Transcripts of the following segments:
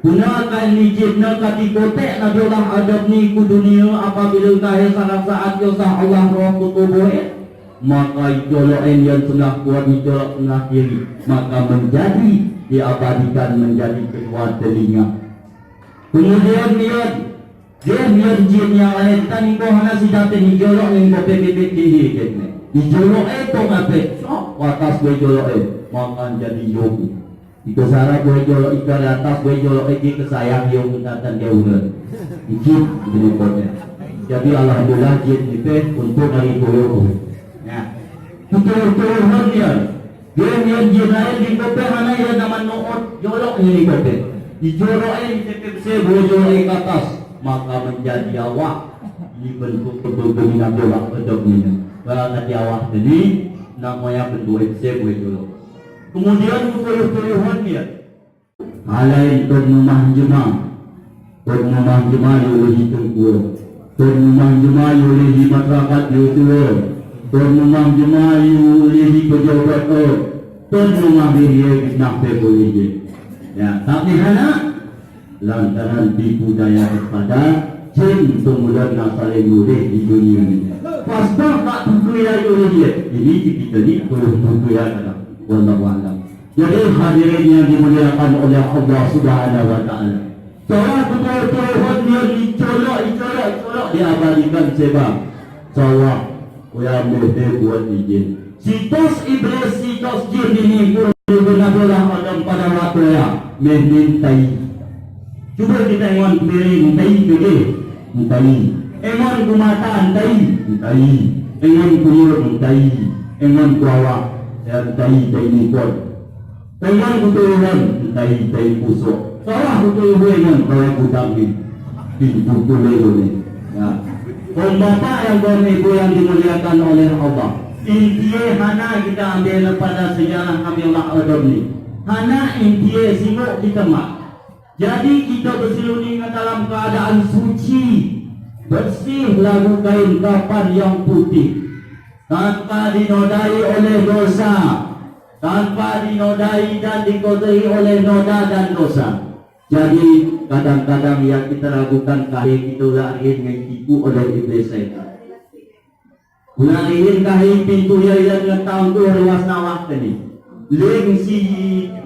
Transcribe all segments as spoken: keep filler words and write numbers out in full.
Guna kah nyan jih na ka jikontrak Nabiullah Adam nyoe keu dunia apabila ka hai salah saat yôh sah Allah roh keu tuboh, maka ijolok hai nyan seunah kuat, ijolok seunah kiri, maka menjadi diabadikan menjadi kedua telinga. Kemudian nyan, nyan jih nyang laén, tan iboh hana sida teuh ijolok nyan iboh peuet-peuet dihé jih nyan. Ijolok hai tong apek, cok, atas boh ijolok hai, maka jadi yôh. Iko sara boh ijolok ikan di atas boh ijolok hai jih keusayang yôh meutatang dia ulôn. Jih jeunipot nyan. Jadi alhamdulillah jih nipeh untuk hari tuyôh. Nah, beutôi-beutôi nyan. Dia nyan jih laén di kopeh hana ya zaman noot jolok nyan di kopeh. Ijolok hai di tepi beusi boh ijolok hai ke atas, maka menjadi awak. Ini bentuk kepemimpinan jolok untuk ini. Kalau tadi awak tadi namanya bentuk beusi boh ijolok. Kemudian kutuyôh-tuyôhan nyan. Hai laén tuan rumah jeuma. Tuan rumah jeuma yôh lé hi teungku. Tuan rumah jeuma yôh lé hi masyarakat yôh tuwoe. Tuan rumah jeuma yôh lé hi pejabat, oh. Tuan rumah diri fitnah peubuet jih. Ya, tapi hana lantaran tipu daya daripada jin peumuda na saléng muréh di dunia ini. Pas dah tak tutup ya yôh lé dia. Ini kita ni perlu tutup ya kata. Wallahu a'lam. Jadi hadirin yang dimuliakan oleh Allah Subhanahu wa Taala, salah beutôi-beutôi nyan icolok, icolok, icolok diabadikan sebab salah. Kuyam lé buat izin. Sitos iblis, sitos jin ini pun guna bola Adam pada waktu ya, meh nyan tai. Cuba kita ingat piring tai ke deh, tai. Ingat ku mata tai, tai. Ingat ku yot tai, ingat ku awak, ya tai, tai mukot. Teungoh beutôi ureueng, tai-tai pusok. Salah beutôi ureueng ngon kawai gudang ni. Pintu kulelo ni. Ya. Kon Bapak nyang kon Ibu nyang dimuliakan oleh Allah. Intie hana kita ambil daripada sejarah Nabiullah Adam ni. Hana intie singoh diteuma. Jadi kita beusiuning dalam keadaan suci, bersih lagu kain kafan yang putih, tanpa dinodai oleh dosa. Tanpa dinodai dan dikotori oleh noda dan dosa. Jadi, kadang-kadang yang kita lakukan kahé kita ulah rihin ngon tipu oleh iblis syaitan. Ulah rihin kahé pintu ya, ya ngon taun tu ruas nawah tadi. Ling si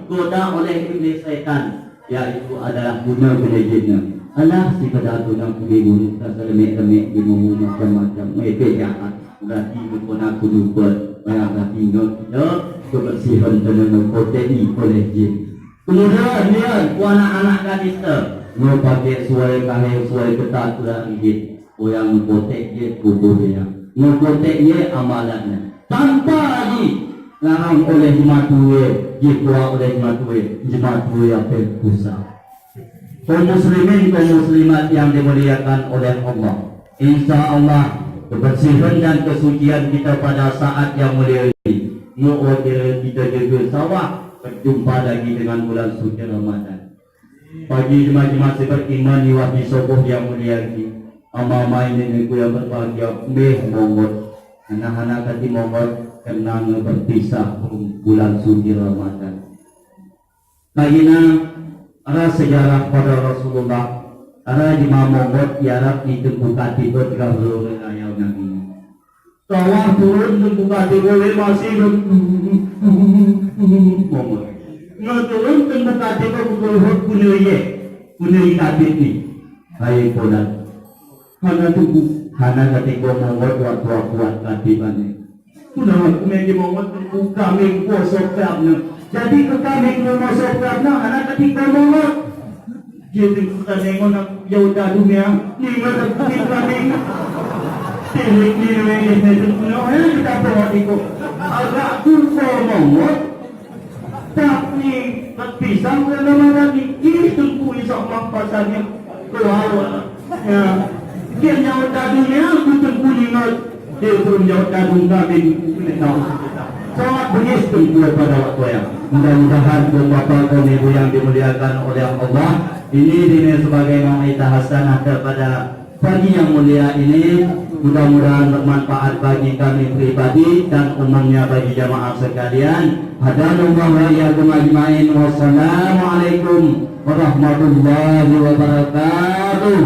goda oleh iblis syaitan, yaitu adalah guna keuneujeuet nyan. Alah, si goda guna kubi guru, ka seuremek-remek di muhu macam-macam. Meuke jahat. Berarti meukeuna kudu buet, barang berarti nyoe kita kebersihan teungoh meukotek ié oleh jin. Kemudian nyan, ku anak-anak gadis teuh, nyoe pakai suai kahé, suai keutat ulah rihin. Ureueng meukotek jih tuboh nyan. Meukotek jih amalan nyan. Tanpa lagi larang oleh jimatue, jikuak oleh jimatue, jimatue apel pusat. Kaum muslimin, kaum muslimat yang dimuliakan oleh Allah. Insya Allah, kebersihan dan kesucian kita pada saat yang mulia ini, meu'oh kira kita jaga sawah, berjumpa lagi dengan bulan suci Ramadan. Pagi jemaah-jemaah siberiman di wahdi soboh yang mulia ini, ama-ama nenek-nenek yang berbahagia, meh mongot, hana-hana kati mongot, kena ngeberpisah bulan suci Ramadan. Kaina, ara sejarah pada Rasulullah, ara jima mongot iarap di teumpat tiba tiga puluh ayam Nabi. Sawah turun teumpat tiba lé masih mongot. Nge turun teumpat tiba pukul hot puneri, puneri kabit ni. Hai podan. Hana tubu, hana katika mongot waktu aku angkat di bani. Sudah aku meunyoe mongot buka minggu sokapnya. Jadi ke kami minggu sokapnya, hana katika mongot. Jadi bukan nengon aku jauh dah dunia, ni mana bukit kami. Tilik ni ni ni ni ni ni kita bawa ikut. Agak buka mongot. Tapi, tapi sampai lama lagi, ini tengku isok mak pasarnya keluar. Ya. Dia nyawa tadi ni, aku tengku ni ngot. Dia turun nyawa tadi kami. Sangat bengis tengku pada waktu ya. Mudah-mudahan kaum bapa kaum ibu yang dimuliakan oleh Allah, ini dini sebagai mau'idah hasanah kepada Pagi yang mulia ini mudah-mudahan bermanfaat bagi kami pribadi dan umumnya bagi jamaah sekalian. Hadanallahu wa iyyakum ajmain. Wassalamualaikum warahmatullahi wabarakatuh.